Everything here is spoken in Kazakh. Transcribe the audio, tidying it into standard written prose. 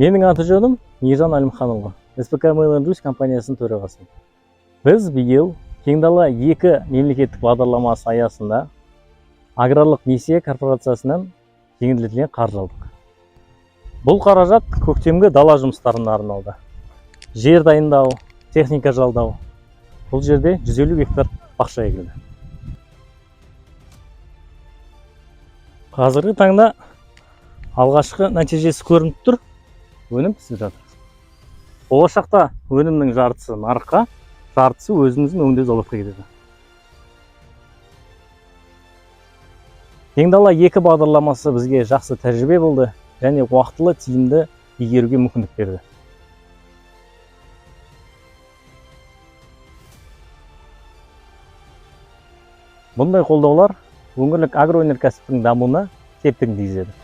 Менің аты жөнім Мейіржан Әлімханұлы, СПК Mail Juice компаниясының төрағасы. Біз биыл Кең дала 2 мемлекеттік бағдарламасы аясында аграрлық несие корпорациясынан жеңілдетілген қаржы алдық. Бұл қаражат көктемгі дала жұмыстарына арналды. Жер дайындау, техника жалдау. Бұл жерде 150 гектар бақша егілді. Қазіргі таңда алғашқы нәтижесі көрініп тұр. Өнім пісіп жатыр. Болашақта өнімнің жартысы нарыққа, жартысы өзіміздің өңдеу зауытқа кетеді. Кең дала 2 бағдарламасы бізге жақсы тәжірибе болды және уақытылы тиімді игеруге мүмкіндік берді. Бұндай қолдаулар өңірлік агроөнеркәсіптің дамуына септігін тигізеді.